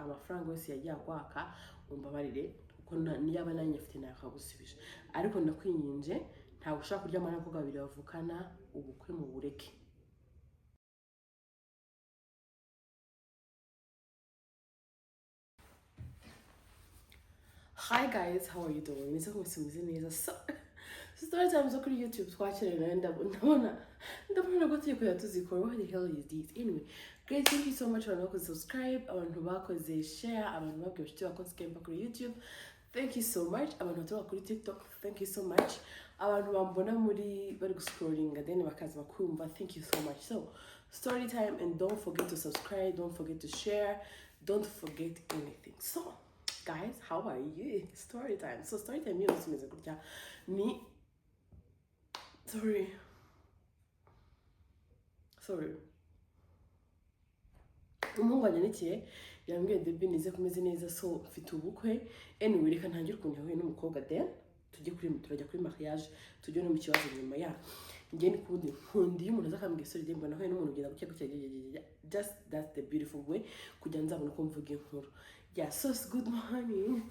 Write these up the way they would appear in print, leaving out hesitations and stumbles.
Amafaranga yose yagiye akwaka umbabarire, kuko niyaba nanjye mfite nakagusubije, ariko ndakwinginze, ntabwo ushobora kuryamana n'abakobwa babiri bavukana. Ubukwe mu bureke. Hi guys, how are you doing? Nizere ko mwese mumeze neza. So, story time zo kuri YouTube twakerewe nayo, ndabona ko tugiye kujya tuzikora. What the hell is this? Anyway, guys, thank you so much abantu bakoze subscribe, abantu bakoze share, abantu babwiye inshuti bakoze kempa kuri YouTube. Thank you so much. Abantu baturuka kuri TikTok, thank you so much. Abantu bambona muri bari guscrollinga then bakaza bakumva, thank you so much. So, story time, and don't forget to subscribe, don't forget to share, don't forget anything. So, guys, how are you? Story time. So story time yose imeze gutya. Ni sorry, sorry, umuhungu wanyandikiye yambwiye: "Debi, nize kumeze neza. So mfite ubukwe." Anyway, reka ntangire ukuntu yahuye n'umukobwa, then tujye kuri turajya kuri mariage, tujye no mu kibazo nyuma ya. Njye ni kundi nkunda iyo umuntu aza akambwira: "Sorry Debi, mbona nahuye n'umuntu ugenda gutya gutya gutya." Just that's the beautiful way kugira nzabone uko mvuga inkuru. Yeah, so it's good morning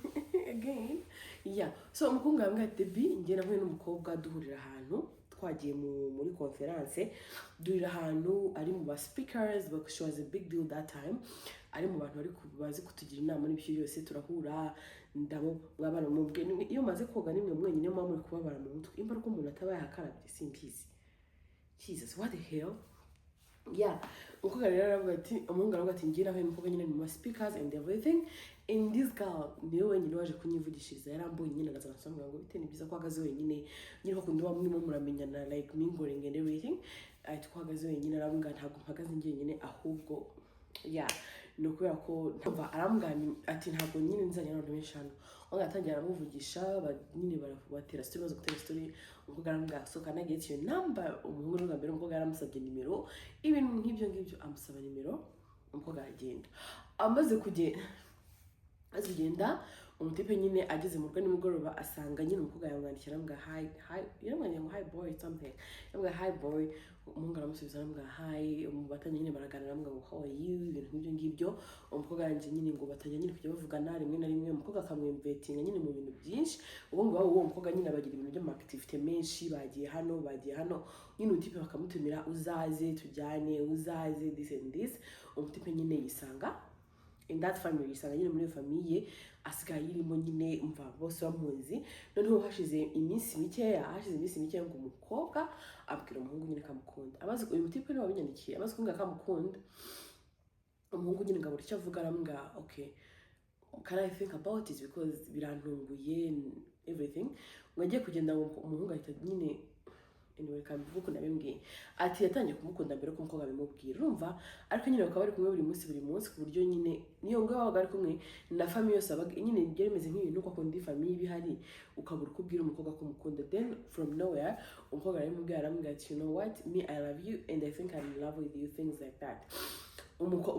again. Yeah, so umukobwa yambwiye ati: "Debi, njye nahuye n'umukobwa, duhurira ahantu twagiye muri conference, duhurira ahantu ari mu ba speakers, but she was a big deal that time, ari mu bantu bari bazi kutugira inama n'ibiki byose. Turahura, ndabo mwabana mubwe. Iyo maze koga nimwe mwenyine muba muri kubabara mu mutwe, imba ariko umuntu ataba yakarabye, simbizi. Jesus, what the hell?" Yeah, umukobwa rero aravuga ati, umuhungu aravuga ati: "Njye nahuye n'umukobwa nyine mu ma speakers and everything, and this girl niwe wenyine waje kunyivugishiriza. Yarambonye nyine, araza aransanga ngo bite, ni byiza ko ahagaze wenyine nyine, ko kundi murimo muramenyana, like mingling and everything." Ati ko ahagaze wenyine, arambwira: 'Ntabwo mpagaze njyenyine, ahubwo yeah, ni ukubera ko ndumva.' Arambwira ati: 'Ntabwo nyine nzanye n'abantu benshi hano.' Aho atangira aramuvugisha, nyine batera story. Baza gutera story, umukobwa arambwira: 'So can I get your number?' Umuhungu n'ubwa mbere umukobwa yaramusabye nimero, ibintu nk'ibyo ngibyo. Amusaba nimero, umukobwa aragenda. Amaze kugenda, umutipe nyine ageze mu rugo nimugoroba, asanga nyine umukobwa yamwandikira, aramubwira: 'Hi, hi.' Yaramwandikiye ngo: 'Hi boy,' something. Aramubwira: 'Hi boy.' Umuhungu aramusubiza, aramubwira: 'Hi.' Batangiye nyine baraganira, aramubwira ngo: 'How are you?' ibintu nk'ibyo ngibyo. Umukobwa arangije nyine ngo batangira nyine kujya bavugana rimwe na rimwe, umukobwa akamwinvitinga nyine mu bintu byinshi. Ubwo ngo uwo mukobwa nyine abagira ibintu by'ama activity menshi, bagiye hano, bagiye hano nyine, umutipe bakamutumira: 'Uzaze tujyane, uzaze this and this.' Umutipe nyine yisanga in that family, yisanga nyine muri iyo famille, asigaye ayirimo nyine, umva bose bamuzi. Noneho hashize iminsi mikeya ngo umukobwa abwira umuhungu nyine kamukunda. Amaze, uyu mutipe niwe wabinyandikiye, amaze kumubwira ko amukunda, umuhungu nyine ngo abura icyo avuga, aramubwira: 'Okay, can I think about it, because birantunguye and everything.' Ngo agiye kugenda, ngo umuhungu ahita nyine, anyway, reka mbivuge ukuntu nabimbwiye, ati yatangiye kumukunda mbere ko umukobwa abimubwira, urumva? Ariko nyine bakaba bari kumwe buri munsi, buri munsi, ku buryo nyine niyo ngo babaga bari kumwe na famille yose, yabaga nyine byari bimeze nk'ibintu uko akunda famille iba ihari, ukabura uko ubwira umukobwa ko umukunda. Then from nowhere umukobwa aramubwira, aramubwira ati: 'You know what, me, I love you and I think I'm in love with you,' things like that." Umuhungu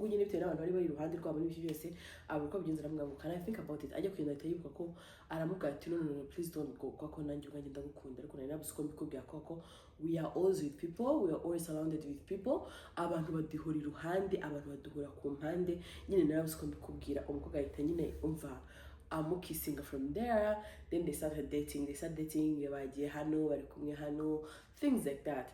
nyine, bitewe n'abantu bari bari iruhande rwabo n'ibiki byose, abura uko abigenza, aramubwira ngo: 'Can I think about it?' Ajya kugenda ahita yibuka ko aramubwira ati: 'No, no, no, please don't go, kuko nanjye ubwanjye ndagukunda, ariko nari nabuze uko mbikubwira, kuko we are always with people, we are always surrounded with people, abantu baduhora iruhande, abantu baduhora ku mpande, nyine narabuze uko mbikubwira.' Umukobwa ahita nyine, umva, amukisinga from there. Then they started dating, they started dating, bagiye hano, bari kumwe hano, things like that.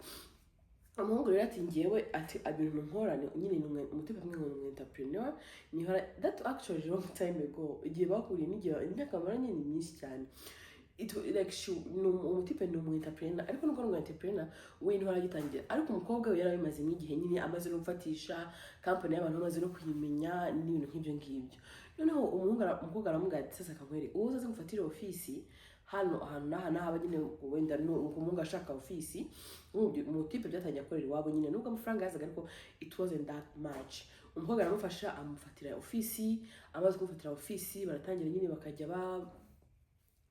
Umuhungu rero ati: "Ngewe," ati, "ibintu nkora nyine ni umutipe umwe ngo ni umu entrepreneur." Niho that actually long time ago, igihe bahuriye n'igihe imyaka bamaranye ni myinshi cyane. Like umutipe ni umu entrepreneur, ariko nubwo ari umu entrepreneur, we niho aragitangira, ariko umukobwa we yarabimazemo igihe nyine, amaze no gufatisha company y'abantu, amaze no kuyimenya n'ibintu nk'ibyo ngibyo. Noneho umukobwa aramubwira ati: "Sasa kankwereke, uwo uzaze ngufatire ofisi hano ahantu n'aha n'aha." Nyine wenda umuhungu ashaka ofisi, umutipe byatangiye akorera iwabo nyine, nubwo amafaranga yazaga ariko it wasn't that much. Umukobwa aramufasha, amufatira ofisi. Amaze kumufatira ofisi, baratangira nyine bakajya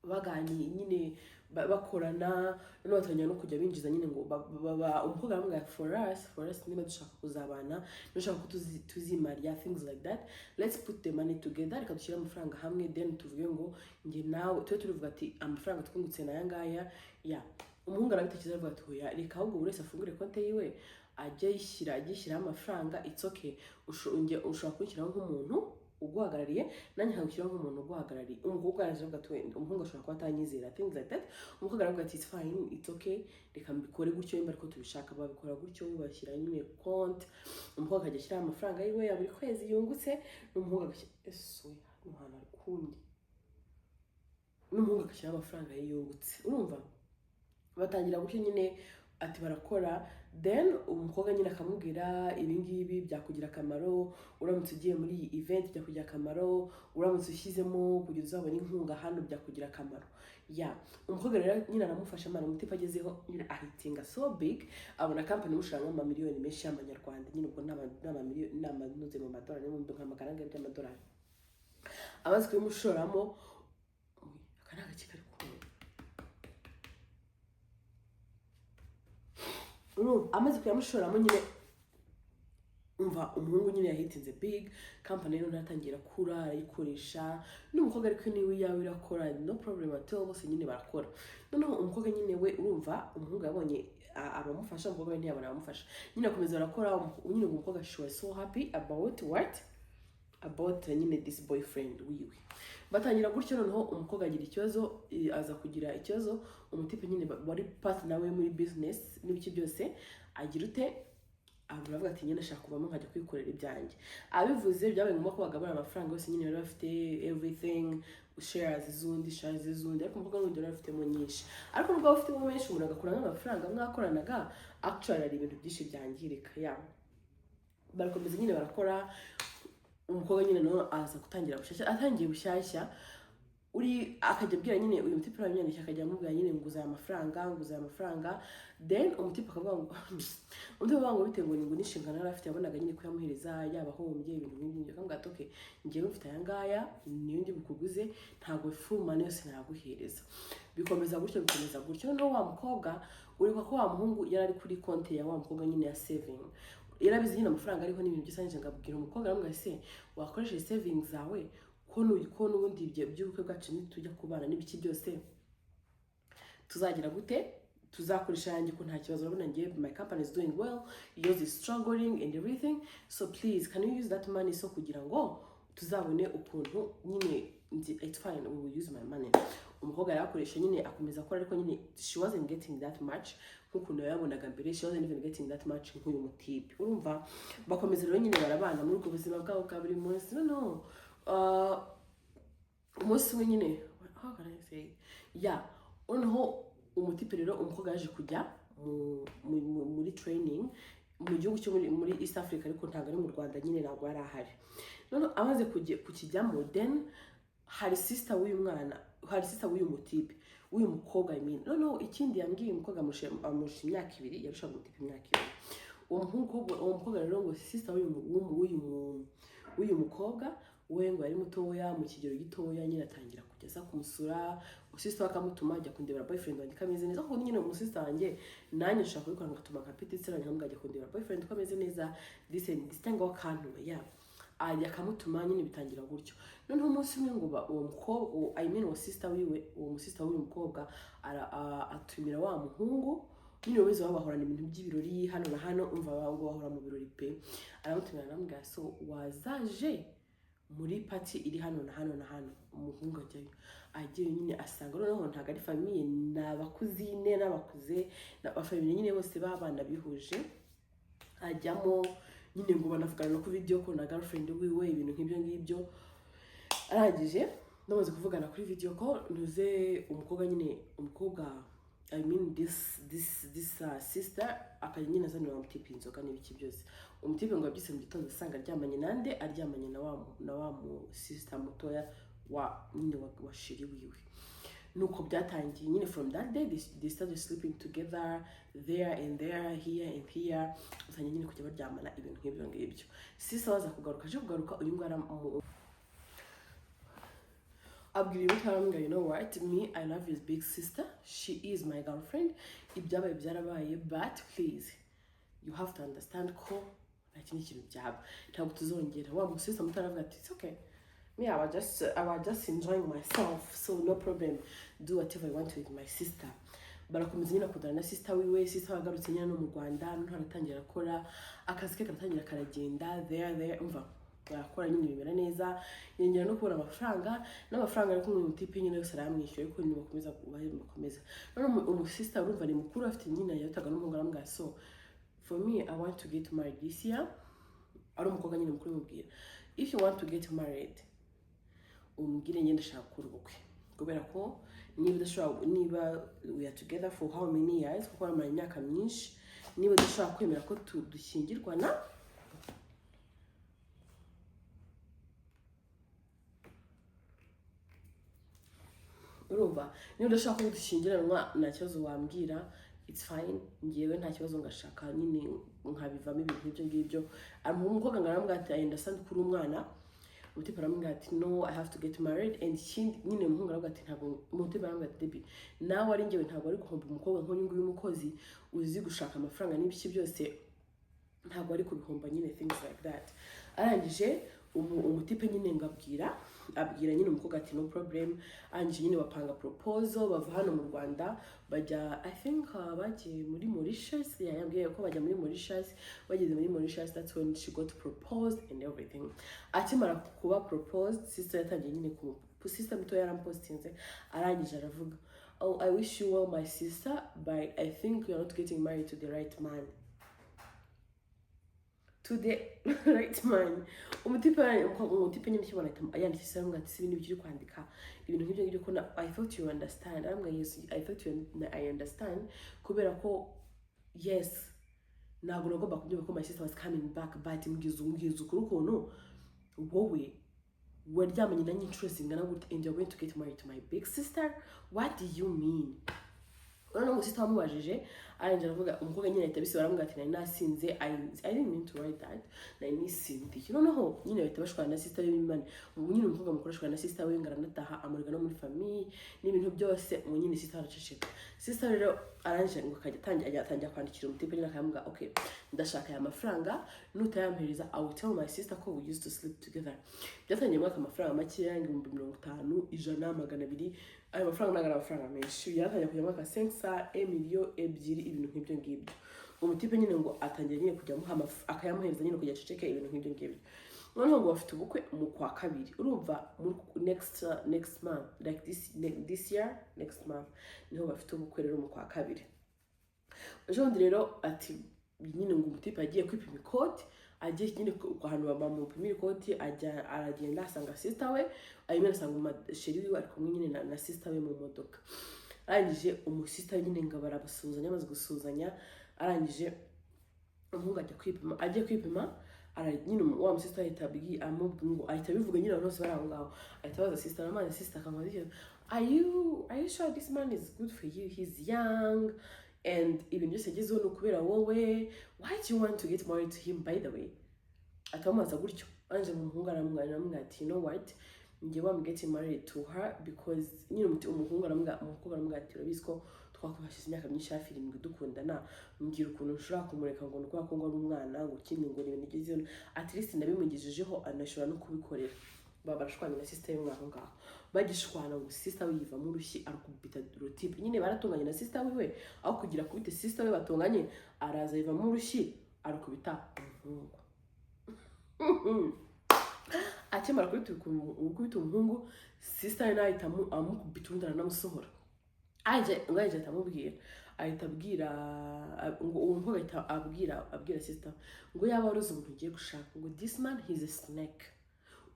baganira nyine, bakorana. Noneho batangira no kujya binjiza nyine ngo umukobwa aramubwira: For us, niba dushaka kuzabana, niba dushaka ko tuzimarya, things like that, let's put the money together, reka dushyire amafaranga hamwe, then tuvuge ngo njye nawe tube turivuga ati amafaranga twungutse n'aya ngaya." Ya, umuhungu arabitekereza, aravuga ati: "Oya, reka ahubwo buri wese afungure konti yiwe." Ajya yishyira, ajya yishyiraho amafaranga, it's okay. Ushobora kunshyiraho nk'umuntu uguhagarariye, nanjye nkagushyiraho nk'umuntu uguhagarariye. Umukobwa aravuga ati wenda umuhungu ashobora kuba atanyizera, things like that. Umukobwa aravuga ati it's fine, it's okay, reka mbikore gutyo nimba ariko tubishaka. Babikora gutyo, bashyira nyine konti, umukobwa akajya ashyiraho amafaranga yiwe ya buri kwezi yungutse, n'umuhungu agashyira, ese hano hantu hari kundi, n'umuhungu agashyiraho amafaranga ye yungutse. Urumva batangira gutyo nyine, ati barakora. Then umukobwa nyine akamubwira: ibi ngibi byakugira akamaro uramutse ugiye muri iyi event, byakugira akamaro uramutse ushyizemo kugira uzabone inkunga hano, byakugira akamaro. Ya umukobwa rero nyine aramufasha amara umutipe agezeho nyine ahitinga so big, abona company imushiramo amamiliyoni menshi y'amanyarwanda nyine, ubwo n'amamiliyoni n'amanuze mu madolari, n'ibihumbi nka 400 by'amadolari. Amaze kubimushoramo, aka ni agaki kari kumwe. Urumva amaze kuyamushoramo nyine, umva umuhungu nyine yahitinze big company rero, ntatangira kura arayikoresha n'umukobwa, ariko niwe iyawe irakora, no problem at all, bose nyine barakora. Noneho umukobwa nyine we, urumva umuhungu yabonye abamufasha, umukobwa we ntiyabona abamufasha nyine, akomeza barakora nyine. Umukobwa, she was so happy about what, about nyine this boyfriend wiwe. Batangira gutyo. Noneho umukobwa agira ikibazo, aza kugira ikibazo, umutipe nyine wari partner we muri business n'ibiki byose, agira ute, aravuga ati nyine ashaka kuvamo nkajya kwikorera ibyanjye. Abivuze, byabaye ngombwa ko bagabana amafaranga yose nyine bari bafite, everything, shares z'undi, shares z'undi, ariko umukobwa n'undi yari afitemo nyinshi. Ariko nubwo waba ufitemo menshi, umuntu agakura nk'amafaranga mwakoranaga, actually hari ibintu byinshi byangirika. Ya barakomeza nyine barakora. Umukobwa nyine nawe aza gutangira bushyashya, atangiye bushyashya uri akajya abwira nyine uyu mutipe urabimwandikira, akajya amubwira nyine nguza aya mafaranga, nguza aya mafaranga. Then umutipe akavuga ngo, umutipe akavuga ngo bitewe ngo ni ngo n'inshingano yari afite, yabonaga nyine kuyamuhereza yaba ahombye, ibintu nk'ibyo ngibyo. Akamubwira ati okay, njyewe mfite aya ngaya, niyo ndi bukuguze, ntabwo full money yose naguhereza. Bikomeza gutyo, bikomeza gutyo. Noneho wa mukobwa, uribuka ko wa muhungu yari ari kuri konti ya wa mukobwa nyine ya saving, yarabizi nyine amafaranga ariho n'ibintu byose. Arangije ngo abwira umukobwa, aramubwira: ese wakoresheje saving zawe, ko n'ubundi ibyo by'ubukwe bwacu nitujya kubana n'ibiki byose tuzagira gute, tuzakoresha yanjye, ko nta kibazo, urabona ngiye my company is doing well, yours is struggling and everything, so please can you use that money, so kugira ngo tuzabone ukuntu nyine it's fine, we will use my money. Umukobwa yarakoresha nyine, akomeza akora, ariko nyine she wasn't getting that much nk'ukuntu yayabonaga mbere, she wasn't even getting that much nk'uyu mutipe. Urumva bakomeza rero nyine barabana muri ubwo buzima bwabo bwa buri munsi. Noneho umunsi umwe nyine, how can I say, yeah, noneho umutipe rero, umukobwa yaje kujya muri training mu gihugu cyo muri East Africa, ariko ntabwo ari mu Rwanda nyine, ntabwo yari ahari. Noneho amaze kukijyamo, then hari sister w'uyu mwana, hari sister w'uyu mutipe, w'uyu mukobwa, I mean. Noneho ikindi yambwiye, umukobwa amurusha imyaka 2, yarushaga umutipe imyaka 2. Uwo muhungu, uwo mukobwa rero, ngo sister w'uyu mukobwa we ngo yari mutoya, mu kigero gitoya nyine, atangira kujya aza kumusura. Sister we akamutuma: ajya kundebera boyfriend wanjye ko ameze neza, kuko nyine umusista wanjye nanjye nshobora kubikora, ngatuma nka petite sœur wanjye, nkamubwira ajya kundebera boyfriend ko ameze neza, this and this, cyangwa akantuma, ya ajya akamutuma nyine. Bitangira gutyo. Noneho umunsi umwe ngo uwo mukobwa, I mean uwo sister wiwe, uwo musista w'uyu mukobwa atumira wa muhungu nyine. Ubizi baba bahorana ibintu by'ibirori hano na hano, umva ngo bahora mu birori pe. Aramutumira, aramubwira: so wazaje muri party iri hano na hano na hano? Umuhungu ajyayo, agiye nyine asanga noneho ntabwo ari famille, ni abakuzine n'abakuze n'abafamille nyine bose b'abana bihuje. Ajyamo nyine, ngo banavugana no kuri video call na girlfriend wiwe, ibintu nk'ibyo ngibyo. Arangije bamaze kuvugana kuri video call, ntuze umukobwa nyine, umukobwa, I mean this sister, akajya nyine azanira wa mutipe inzoga n'ibiki byose. Umutipe ngo yabyutse mu gitondo asanga aryamanye nande? Aryamanye na wa mu sister mutoya wa nyine wa chéri wiwe. Nuko byatangiye nyine. From that day they started sleeping together, there and there, here and here, batangiye nyine kujya baryamana, ibintu nk'ibyo ngibyo. Sister baza kugaruka, aje kugaruka, uyu nguyu abwira uyu muto, aramubwira: you know what, me, I love his big sister, she is my girlfriend, ibyabaye byarabaye, but please you have to understand ko nta kindi kintu byaba, ntabwo tuzongera. Wa musista muto aravuga ati it's okay, me, I was just enjoying myself, so no problem, do whatever you want with my sister. Barakomeza nyine akundana na sister wiwe. Sister wagarutse nyine no mu Rwanda, noneho aratangira akora akazi ke, karatangira karagenda there. Umva, barakora nyine bimera neza, yongera no kubona amafaranga n'amafaranga, ariko uyu mutipe nyine yose aramwishyura, ariko nyine bakomeza. None umusista urumva ni mukuru, afite nyine yataga n'umuhungu, aramubwira: "So for me, I want to get married this year." Ari umukobwa nyine mukuru, umubwira: "If you want to get married, umbwire, ngende ndashaka gukora ubukwe, kubera ko niba udashobora, niba we are together for how many years, kuko bamara imyaka myinshi, niba udashobora kwemera ko dushyingirwana, urumva, niba udashaka ko dushyingiranwa, nta kibazo wambwira, it's fine, ngewe nta kibazo, ngashaka nyine nkabivamo." Ibintu nk'ibyo ngibyo. Umukobwa ngo aramubwira ati: "I understand kuri umwana." Umutipe aramubwira ati: "No, I have to get married." And ikindi nyine umuhungu aravuga ati ntabwo, umutipe aramubwira ati: "Debi, nawe ari njyewe ntabwo ari guhomba umukobwa nk'uyu nguyu w'umukozi uzi gushaka amafaranga n'ibiki byose, ntabwo ari kubihomba nyine," things like that. Arangije umutipe nyine ngo abwira nyine umukobwa ati: "No problem." Arangije nyine bapanga proposal, bava hano mu Rwanda bajya, I think bagiye muri Mauritius. Yeah, yambwiye ko bajya muri Mauritius. Bageze muri Mauritius, that's when she got proposed and everything. Akimara kuba proposed, sister yatangiye nyine ku sister muto yarampostinze, arangije aravuga: "Oh, I wish you well, my sister, but I think you're not getting married to the right man, to the right man." Umutipe nyine ukibona ahita yandikisha, aramubwira ati: "Si ibintu bikiri kwandika ibintu nk'ibyo ngibyo, ko na I thought you understand." Aramubwira: "Yes, I thought you, I understand, kubera ko yes, ntabwo nagomba kubyumva ko my sister was coming back, but mbwiza ukuri ukuntu wowe waryamanye nanjye inshuro zingana gute and you're going to get married to my big sister? What do you mean?" Urabona ngo sister wamubajije, arangije aravuga, umukobwa nyine ahita abisiba, aramubwira ati: "Nari nasinze, I didn't mean to write that, nari nisindiye." Noneho nyine bahita bashwana na sister w'Imana. Ubu nyine umukobwa mukuru ashwana na sister we, ngo aranataha amurega no muri famille n'ibintu byose. Ubu nyine sister araceceka. Sister rero arangije ngo akajya atangira kwandikira umutipe nyine, akamubwira: "Okay, ndashaka aya mafaranga, nutayampereza I will tell my sister ko we used to sleep together." Byatangiye mwaka amafaranga makeya, 50,000, 100, 200. Ayo mafaranga ntabwo ari amafaranga menshi. Yaratangiye kujya mwaka 500, emiliyo 2, ibintu nk'ibyo ngibyo. Umutipe nyine ngo atangira nyine kujya amuha akayamuhereza nyine kugira aceceke, ibintu nk'ibyo ngibyo. Noneho ngo bafite ubukwe mu kwa kabiri, urumva muri next month, like this year next month niho bafite ubukwe rero, mu kwa kabiri. Ejo bundi rero ati nyine ngo umutipe agiye kwipima ikoti, agiye nyine ahantu bamupimira ikoti, ajya aragenda asanga sister we arimo, arasanga chéri wiwe ari kumwe nyine na sister we mu modoka. Arangije umusista we nyine ngo barabasuhuzanya, amaze gusuhuzanya, arangije umuhungu ajya kwipima. Agiye kwipima, nyine wa musista ahita amubwira ngo, ahita abivuga nyine abantu bose bari aho ngaho, ahita abaza sister amazi, sister akamubaza ikibazo: Are you sure this man is good for you? He's young and ibintu byose yagezeho ni ukubera wowe. Why do you want to get married to him, by the way?" Atamubaza gutyo. Arangije umuhungu aramubwira ati: "You know what, njyewe I'm getting married to her because nyine." Umuhungu aramubwira, umukobwa aramubwira ati: "Urabizi ko twakubashije imyaka myinshi, hafi 7 dukundana, mbwira ukuntu nshobora kumureka ngo ni ukubera ko ngo ari umwana, ngo ikindi ngo ni ibintu bigezeho, at least ndabimugejejeho, anashobora no kubikorera." Baba barashwanye na sister we aho ngaho. Bagishwana ngo sister we yivamo urushyi, arakubita rotipe. Nyine baratunganye na sister wiwe, aho kugira kubite sister we batunganye, araza yivamo urushyi, arakubita umuhungu. Akimara gukubita umuhungu, sister we nawe ahita amukubita urundi, aranamusohora. Aje ngo ahita amubwira, ahita abwira ngo uwo mukobwa ahita abwira sister ngo yaba waruzi umuntu ugiye gushaka, ngo this man, he's a snake,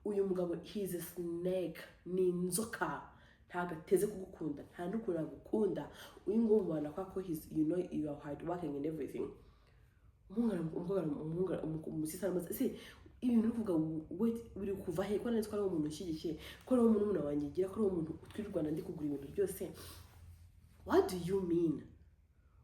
uyu mugabo he's a snake, ni inzoka, ntabwo ateze kugukunda, nta n'ukuntu agukunda. Uyu nguyu mubana kwa ko he's, you know, you are hard working and everything. Umuhungu umusista aramaze ese ibintu uri kuvuga we uri kuva he, ko nari ko ari umuntu ushyigikiye, ko ari umuntu wanjye ngira, ko ari umuntu twirirwana ndi kugura ibintu byose? What do you mean?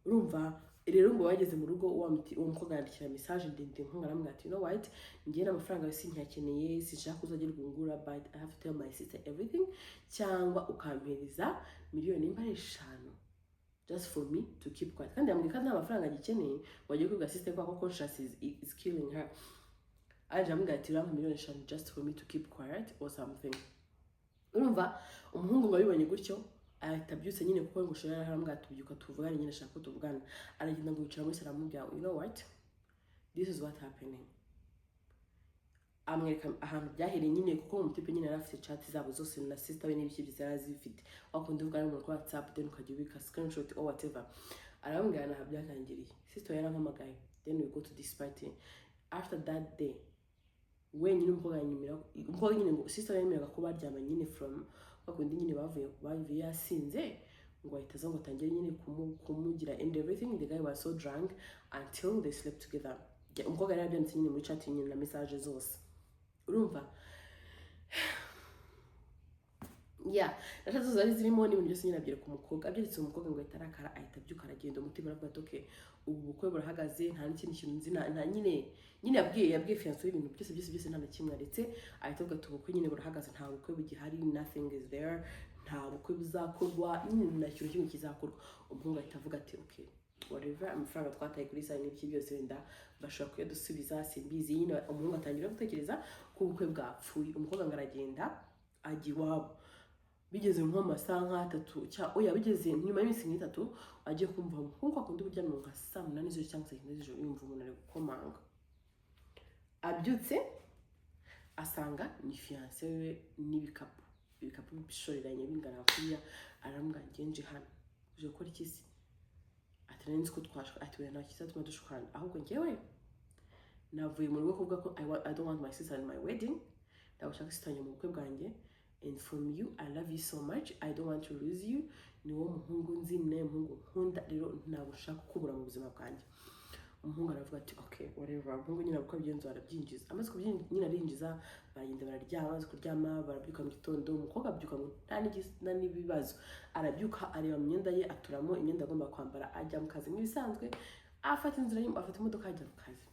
Urumva rero ngo bageze mu rugo, uwo mukobwa yandikira message ndende umuhungu, aramubwira ati: "You know what, njye n'amafaranga yose sinkiyakeneye, sinshaka uzajya rwungura, but I have to tell my sister everything, cyangwa ukampereza miliyoni nimba ari 5 just for me to keep quiet." Kandi yambwiye ko nta mafaranga agikeneye, ngo agiye kubwira sister ko conscience is killing her. Aje amubwira ati: "Urampa miliyoni 5 just for me to keep quiet or something." Urumva umuhungu ngo abibonye gutyo. Ahita abyutse nyine, kuko ngo chéri aramubwira ati: "Tubyuka tuvugane nyine, ashaka ko tuvugana." Aragenda ngo yicara muri salo, aramubwira: "You know what, this is what happening." Amwereka ahantu byahereye nyine, kuko umutipe nyine yari afite chat zabo zose na sister we n'ibiki byose yari azifite. Wakunda uvugana n'umuntu kuri WhatsApp, then ukajya ubika screenshot or whatever. Aramubwira naha byatangiriye: "Sister yarampamagaye, then we go to this party. After that day wenyine, umukobwa yanyemera, umukobwa nyine ngo sister yemeraga ko baryamanye nyine from bakundi nyine bavuye yasinze." Ngo ahita aza ngo atangire nyine kumugira and everything. The guy was so drunk until they slept together. Umukobwa yari yabyanditse nyine muri chat nyine na message zose, urumva ya na chat zose zari zirimo n'ibintu byose nyine. Abyereka umukobwa, abyeretse umukobwa, ngo ahita arakara, ahita abyuka aragenda. Umutima aravuga ati: "Okay, ubu bukwe burahagaze, nta n'ikindi kintu nzi." Nta nyine yabwiye fiancé ibintu byose byose byose, nta na kimwe aretse. Ahita avuga ati: "Ubukwe nyine burahagaze, nta bukwe bugihari, nothing is there, nta bukwe buzakorwa nyine, nta kintu kimwe kizakorwa." Umuhungu ahita avuga ati: "Okay, whatever, amafaranga twataye kuri salle n'ibiki byose wenda bashobora kuyadusubiza, simbizi." Nyine umuhungu atangira gutekereza ko ubukwe bwapfuye. Umukobwa ngo aragenda ajya iwabo. Bigeze nko mu masaha nk'atatu oya, bigeze nyuma y'iminsi nk'itatu, agiye kumva nk'uko akunda uburyamiro nka saa 8 z'ijoro cyangwa saa 9 z'ijoro, yumva umuntu ari gukomanga. Abyutse asanga ni fiancé we n'ibikapu, ibikapu bishoreranye bingana kuriya. Aramubwira: "Ngenje hano uje gukora iki se?" Ati: "Nari nzi ko twashwa." Ati: "Oya, nta kizatuma dushwana, ahubwo njyewe navuye mu rugo kuvuga ko I don't want my sister in my wedding, ntabwo nshaka sister wanjye mu bukwe bwanjye, and from you, I love you so much, I don't want to lose you. Ni wowe muhungu nzi, ni nawe muhungu nkunda, rero ntabwo nshaka kukubura mu buzima bwanjye." Umuhungu aravuga ati: "Okay, whatever." Umuhungu nyine uko abigenza arabyinjiza. Amaze kubyinjiza nyine arinjiza, baragenda bararyama. Amaze kuryama barabyuka mu gitondo. Umukobwa abyuka ngo nta n'ibibazo, arabyuka areba mu myenda ye, aturamo imyenda agomba kwambara, ajya mu kazi nk'ibisanzwe. Afata inzira, afata imodoka ajya mu kazi,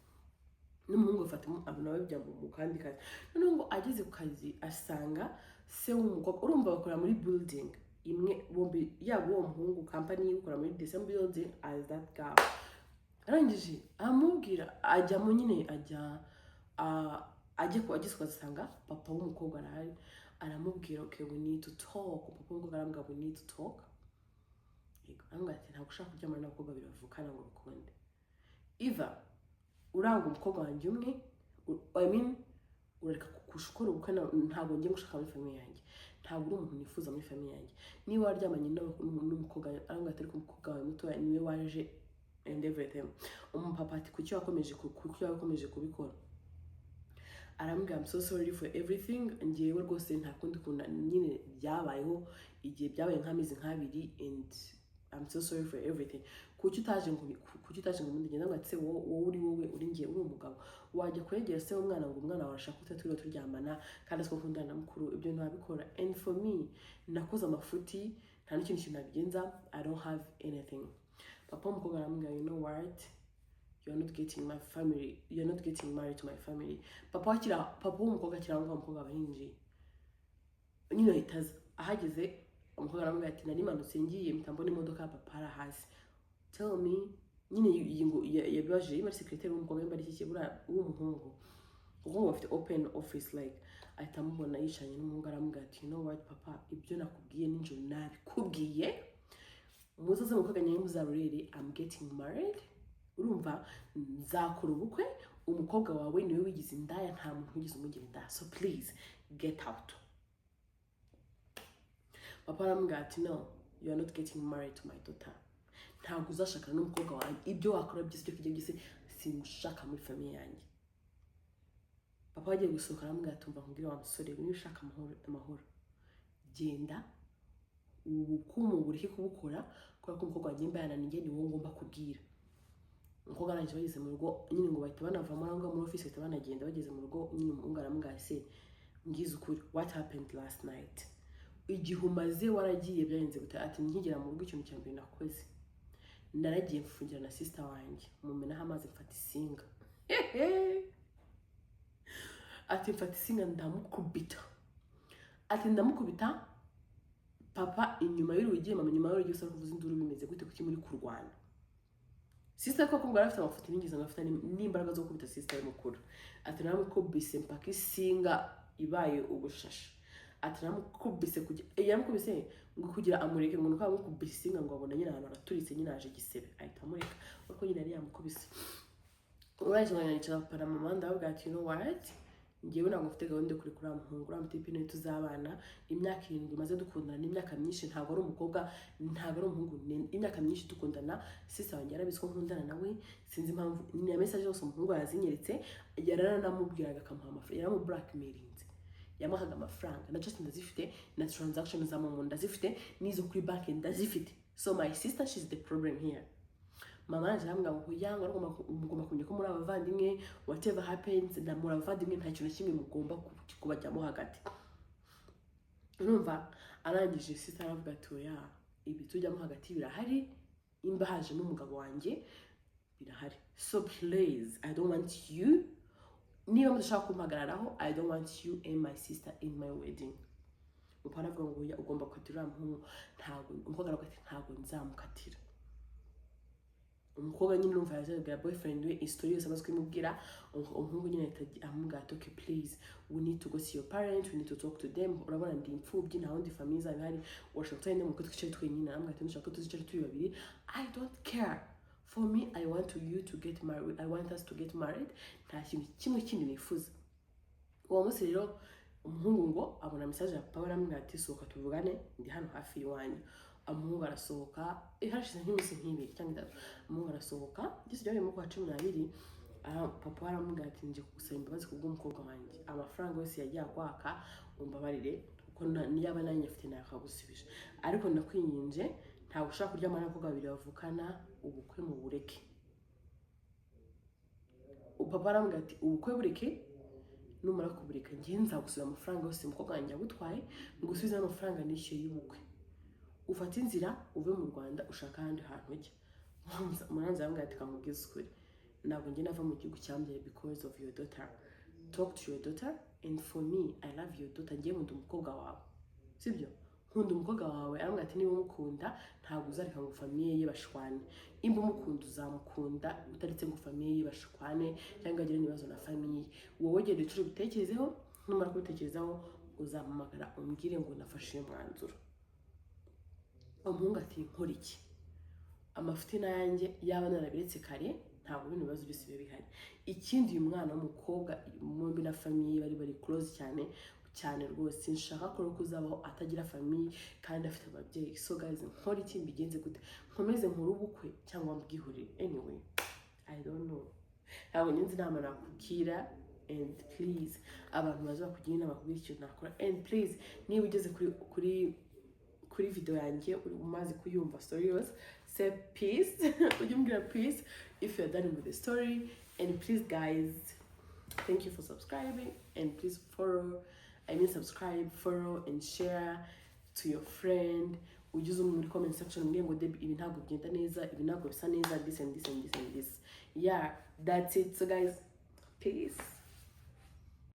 n'umuhungu afata nawe bijya mu kandi kazi. Noneho ngo ageze ku kazi asanga se w'umukobwa, urumva bakora muri building imwe bombi, yaba uwo muhungu company ukora muri the same building as that girl. Arangije amubwira, ajyamo nyine, ajya ajya ku ageze ku kazi asanga papa w'umukobwa arahari. Aramubwira: "Okay, we need to talk." Papa w'umukobwa aramubwira: "We need to talk." Yego, aramubwira ati: "Ntabwo ushaka kuryamana n'abakobwa babiri bavukana ngo bikunde. Either uranga umukobwa wanjye umwe, I mean, urareka gukora ubukwe, ntabwo ngiye gushaka muri famille yanjye, ntabwo uri umuntu nifuza muri famille yanjye niba waryamanye n'umukobwa." Aramubwira ati: "Ariko umukobwa wawe mutoya niwe waje and everything." Umupapa ati: Kuki wakomeje kubikora?" Aramubwira: "I'm so sorry for everything. Ngewe rwose nta kundi kuntu nyine byabayeho, igihe byabaye nk'amezi nk'abiri, and I'm so sorry for everything. Kuki utaje ngo ubundi ngende?" Ngo ati: Wowe uri wowe, uri ngiye, uri umugabo, wajya kuregera se w'umwana ngo umwana wawe ashaka ko turiwe turyamana kandi aziko akundana na mukuru? Ibyo ntabikora. And for me, nakoze amafuti, nta n'ikindi kintu nabigenza, I don't have anything." Papa w'umukobwa aramubwira: "You know what, you are not getting my family, you are not getting married to my family." Papa w'umukobwa akira aho ngaho, umukobwa aba yinjiye nyine, ahita aza. Ahageze umukobwa aramubwira ati: "Nari manutse ngiye, mpita mbona imodoka ya papa ari hasi. Tell me." Nyine iyi ngo yabibajije niba ari secretary w'umukobwa, nimba ari iki buriya w'umuhungu, kuko ngo bafite open office like. Ahita amubona yicaranye n'umuhungu, aramubwira ati: "You know what, papa, ibyo nakubwiye nijoro nabikubwiye, muzaze mukobwa nyawe muzarurere. I'm getting married, urumva, nzakora ubukwe. Umukobwa wawe niwe wigize indaya, nta muntu wigeze umugira indaya, so please get out." Papa aramubwira ati: "No, you are not getting married to my daughter. Ntabwo uzashakana n'umukobwa wanjye. Ibyo wakora byose, ibyo kurya byose, simushaka muri famille yanjye." Papa agiye gusohoka aramubwira ati: "Umva nkubwire wa musore, niba ushaka amahoro, amahoro, genda ubukumu bureke kubukora, kubera ko umukobwa wanjye nimba yananiye ni wowe ngomba kubwira." Umukobwa arangije, bageze mu rugo nyine, ngo bahita banavamo aho ngaho muri office, bahita banagenda. Bageze mu rugo nyine, umuhungu aramubwira: "Se mbwiza ukuri, what happened last night? Igihe umaze waragiye byagenze gute?" Ati: "Nkigera mu rugo, ikintu cya mbere nakoze, naragiye mfungira na sister wanjye, mumenaho amazi, mfata isinga." Ati: "Mfata isinga ndamukubita." Ati: "Ndamukubita, papa inyuma y'urugi, mama inyuma y'urugi, usa kuvuza induru: 'Bimeze gute? Kuki muri kurwana?' Sister koko ngo yari afite amafuti n'ingeso, ngo afite n'imbaraga zo gukubita sister ye mukuru." Ati: "Naramukubise mpaka isinga ibaye ubushashi." Ati naramukubise kugira, yaramukubise ngo kugira amureke, ngo nuko yamukubise inga ngo abona nyine ahantu araturitse nyine aje igisebe, ahita amureka kuko nyine yari yamukubise. Urangije ngo yicara papa na mama, ndababwira ati: "You know what, njyewe ntabwo mfite gahunda yo kurekura uriya muhungu, uriya mutipe niwe tuzabana. Imyaka 7 maze dukundana ni imyaka myinshi, ntabwo ari umukobwa, ntabwo ari umuhungu, ni imyaka myinshi dukundana. Sister wanjye yarabizi ko nkundana nawe. Sinzi impamvu ni message zose umuhungu yazinyeretse." Yaranamubwiraga akamuha amafaranga, yaramu blackmailinze, yamuhaga amafaranga. Na just ndazifite, na transaction za momo ndazifite, n'izo kuri banki ndazifite. So my sister, she's the problem here." Mama yaje arambwira ngo yanga, mugomba kumenya ko muri abavandimwe, whatever happens na muri abavandimwe, nta kintu na kimwe mugomba kubajyamo hagati, urumva. Arangije sister aravuga ati: "Oya, ibi tujyamo hagati birahari, imba hajemo umugabo wanjye birahari. So please, I don't want you, niba mudashaka kumpagararaho, I don't want you and my sister in my wedding." Papa aravuga ngo: "Oya, ugomba gukatira uriya muhungu." Ntabwo, umukobwa aravuga ati: "Ntabwo nzamukatira." Umukobwa nyine urumva yaje abwira boyfriend we story yose, amaze kubimubwira, umuhungu nyine ahita amubwira ati: "Okay, please, we need to go see your parents, we need to talk to them. Urabona ndi imfubyi, nta wundi famille izaba ihari. Urashaka tugende mu twicare twenyine?" Aramubwira ati: "Ndashaka ko tuzicare turi babiri. I don't care. For me, I want to you to get married. I want us to get married. Nta kintu kimwe kindi nifuza." Uwo munsi rero umuhungu ngo abona message ya papa we, aramubwira ati: "Sohoka tuvugane, ndi hano hafi y'iwanyu." Umuhungu arasohoka. Hashize nk'iminsi nk'2 cyangwa 3, umuhungu arasohoka. Byose byabaye mu kwa 12. Papa we aramubwira ati: "Nje kugusaba imbabazi kubw'umukobwa wanjye. Amafaranga yose yagiye akwaka umbabarire, kuko niyaba nanjye afite nakagusubije, ariko ndakwinginze, ntabwo ushobora kuryamana n'abakobwa babiri bavukana. Ubukwe mu bureke." Papa aramubwira ati: "Ubukwe bureke, numara kubureka njye nzagusubiza amafaranga yose umukobwa wanjye yagutwaye, ngusubize n'amafaranga nishyuye y'ubukwe, ufate inzira uve mu Rwanda, ushaka ahandi hantu ujya." Umuranzi aramubwira ati: "Kamubwize ukuri, ntabwo njye nava mu gihugu cyambyaye because of your daughter. Talk to your daughter, and for me, I love your daughter. Njye nkunda umukobwa wawe, sibyo? Nkunda umukobwa wawe." Aramubwira ati: "Niba umukunda, ntabwo uzareka ngo famille ye bashwane. Nimba umukunda, uzamukunda utaretse ngo famille ye bashwane cyangwa agire n'ibibazo na famille. Wowe genda wicare ubitekerezeho, numara kubitekerezaho uzampamagara umbwire ngo nafashe uyu mwanzuro." Umuhungu ati: "Nkora iki? Amafuti n'ayanjye, yaba narabiretse kare, ntabwo bino bibazo byose biba bihari. Ikindi, uyu mwana w'umukobwa bombi na famille bari close cyane cyane rwose. Sinshaka ko rero kuzabaho atagira famille kandi afite ababyeyi. So guys, nkora iki? Mbigenze gute? Nkomeze nkore ubukwe cyangwa mbwihorere? Anyway, I don't know, ntabwo nzi inama nakubwira. And please, abantu baza bakugira inama, bakubwira ikintu nakora. And please, niba ugeze kuri video yanjye, uri umaze kuyumva story yose, say peace. Ujye umbwira peace if you're done with the story. And please guys, thank you for subscribing, and please follow, I mean subscribe, follow and share to your friend. Ujye uza muri comment section umbwire ngo: 'Debbie, ibi ntabwo bigenda neza, ibi ntabwo bisa neza, this and this and this and this.' Yeah, that's it. So guys, peace.